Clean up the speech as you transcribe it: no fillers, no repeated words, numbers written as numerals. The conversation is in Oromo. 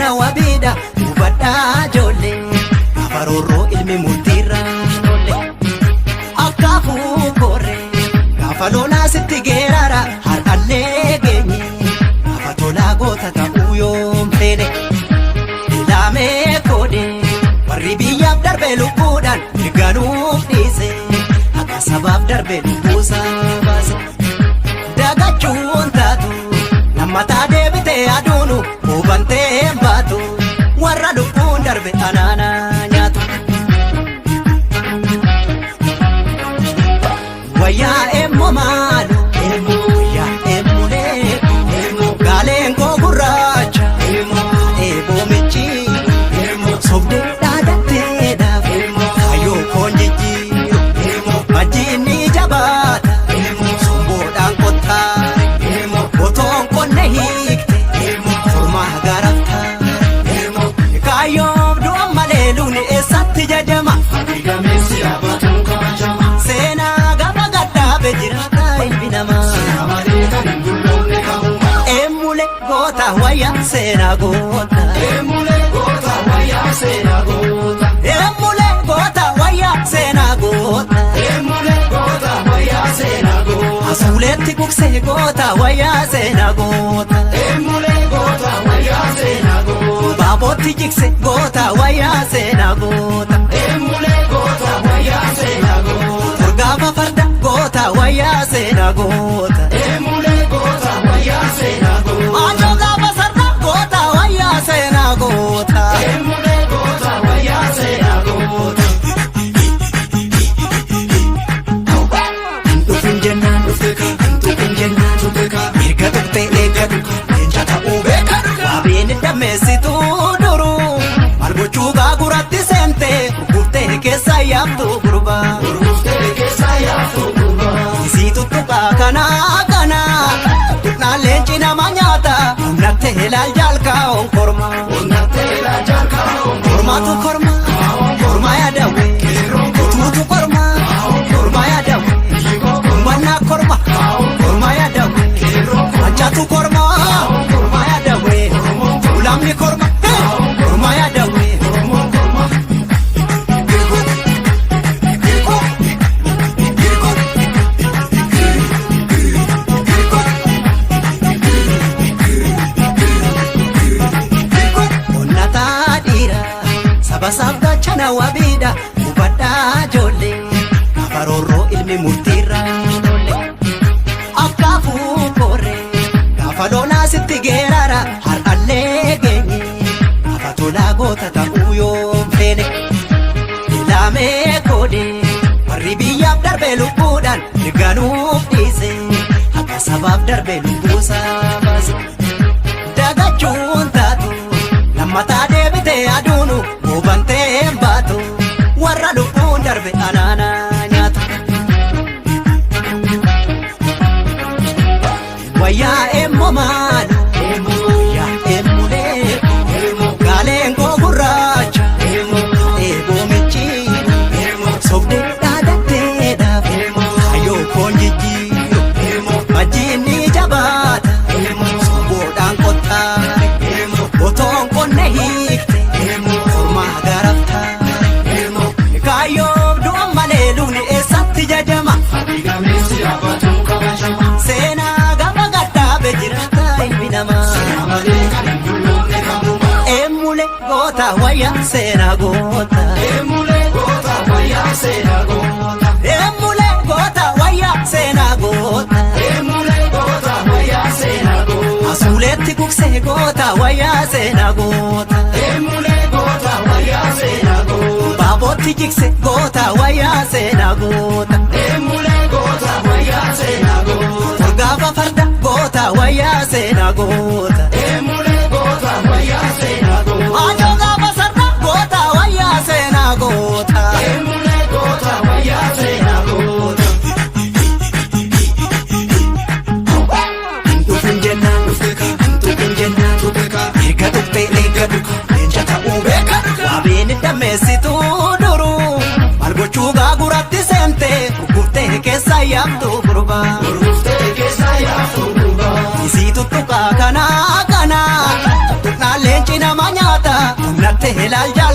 gaachana wabiidha hubadhaa ijoollee gaafa roorroo ilmi murtiirra oolle akkaafuu korree gaafa lolaa sitti geerara har'allee geenye gaafa tolaa goota ta'uu yoom feene ilaamee koodee warri biyyaaf darbe lubbuudhaan mirganuuf dhiise akka sabaaf darbe lubbuusaa baase dagachuun taatu lammataa deebitee aduunu hubantee hin baatu warra lubbuun darbe anaana nyaatu. Wayyaa eemmoo maalu wayyaa eemmoo leeku gaaleen koo gurraacha eeboo michiiru sobdee dhaadatteedhaaf kaayyoo koon jijjiiru majjiin ni jabaata somboodhaan qottaare otoon qonne hiikte kormaa garaftaare kaayyoof du'a malee lubni eessatti jajama seenaa gaafa gadhaabe jiraata ilmi namaa. Eemmulee goota wayyaa seenaa goota. Eemulee goota wayyaa seenaa goota. Eemmulee goota wayyaa seenaa goota. Eemulee goota wayyaa seenaa goota. Asuuleetti gugsee goota wayyaa seenaa goota. Eemulee goota wayyaa seenaa goota. Baabootti jigse goota wayyaa seenaa goota. Eemulee goota wayyaa seenaa goota. Gaafa farda goota wayyaa seenaa goota. Eemulee goota wayyaa seenaa goota. Anjoo gaafa sarda goota wayyaa seenaa goota. Eemulee goota wayyaa seenaa goota. Dhufin jennaan dhufte ka, tuqin jennaan tuqe ka, erga tuqxee eeggatu leenca ta'uu beeka. Waabeen dammeessituu duruu maal gochuu gaaguratti seente gurguftee keessa yaaftu gurbaa. Gurguftee keessa yaaftu gurbaa. Isii tuttuqaa kanaa kanaa tuqnaan leenci nama nyaata humnattee ilaal jaalkaa onkorma. Onnattee ilaalchaa kaa'oon Kormaatu korma kormaa yaadawwe utuutu korma kormaa yaadawwe ummannaa korma kormaa yaadawwe mancaatu korma kormaa yaadawwe ulamni korma kormaa yaadawwe. Onnataa dhiira saba saaf gaachana wabiidha hubadhaa ijoollee gaafa roorroo ilmi murtiirra oolle akkaafuu korree gaafa lolaa sitti geerara har'allee geenye gaafa tolaa goota ta'uu yoom feene ilaamee koodee warri biyyaaf darbe lubbuudhaan mirganuuf dhiise akka sabaaf darbe lubbuusaa baase. Dagachuun taatu lammataa deebitee aduunu hubantee hin baatu warra lubbuun darbe anaana nyaatu. Wayyaa eemmoo maalu wayyaa eemmoo leeku gaaleen koo gurraacha eeboo michiiru sobdee dhaadatteedhaaf kaayyoo koon jijjiiru majjiin ni jabaata somboodhaan qottaare otoon qonne hiikte kormaa garaftaare kaayyoof du'a malee lubni eessatti jajama Gameessi dhaabbatuu kabajama. seenaa gaafa gadhaabe jiraata ilmi namaa. Amalee kan hin dulloomne kamuma. Eemmulee goota wayyaa seenaa goota. Eemulee goota wayyaa seenaa goota. Eemmulee goota wayyaa seenaa goota. Eemulee goota wayyaa seenaa goota. Asuuleetti gugsee goota wayyaa seenaa goota. Eemulee goota wayyaa seenaa goota. Baabootti jigse goota wayyaa seenaa goota. Eemulee goota wayyaa seenaa goota. Gaafa farda goota wayyaa seenaa goota. Eemulee goota wayyaa seenaa goota. Anjoo gaafa sarda goota wayyaa seenaa goota. Eemulee goota wayyaa seenaa goota. Dhufin jennaan dhufte ka, tuqin jennaan tuqe ka, erga tuqxee eeggatu leenca ta'uu beeka. Waabeen dammeessituu duruu maal gochuu gaaguratti seente gurguftee keessa yaaftu gurbaa. Gurguftee keessa yaaftu gurbaa. Isii tuttuqaa kanaa kanaa tuqnaan leenci nama. Ilaal.